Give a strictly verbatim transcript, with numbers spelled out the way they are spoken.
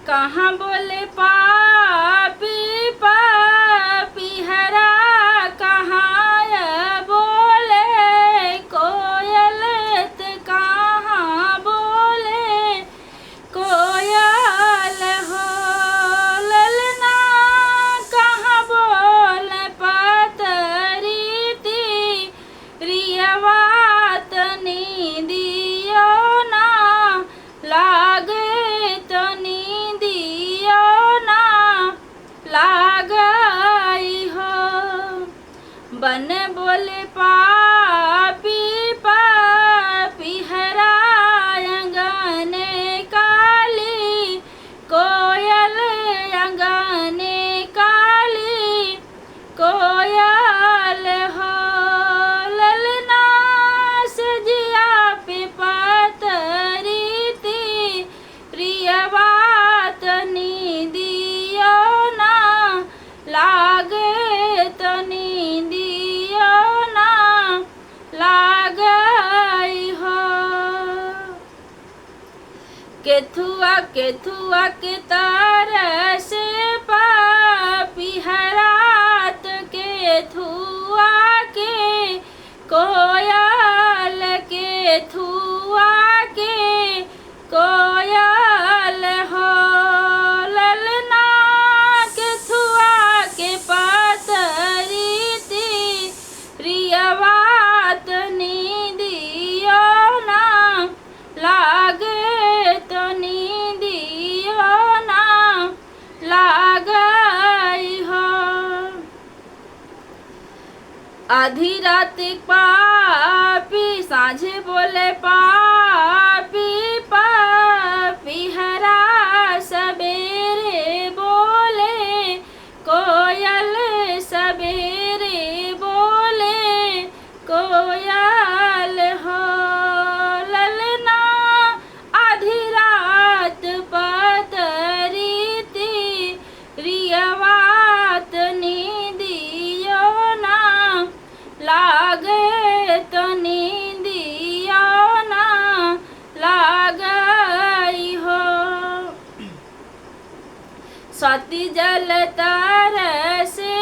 कहाँ बोले पापी पपिहरा, कहाँ बोले कोयल, त कहाँ बोले कोयल हो ललना, कहाँ बोले पतरी तिरियवा, त नींदियो ना लागे, त नींदियो ना लागई हो। बन बोले पापी पपिहरा, अंगने काली कोयल, अंगने काली कोयल हो ललना, सजिया पे पतरी तिरियवा, त नींदियो ना लागे, त नींदियो ना लागई हो। केथुआ केथुआ के तरसे पपिहरा, त केथुआ के कोयल, केथुआ के कोयल हो ललना, केथुआ के पतरी तिरियवा, त नींदियो ना लागे, त नींदियो ना लागई हो। आधी रात पापी साँझे बोले पापी पपिहरा, सबेरे बोले कोयल, सबेरे बोले कोयल हो ललना, आधी रात पतरी तिरियवा, त नींदियो ना लागे, त नींदियो ना लागई हो। स्वाति जल तरसे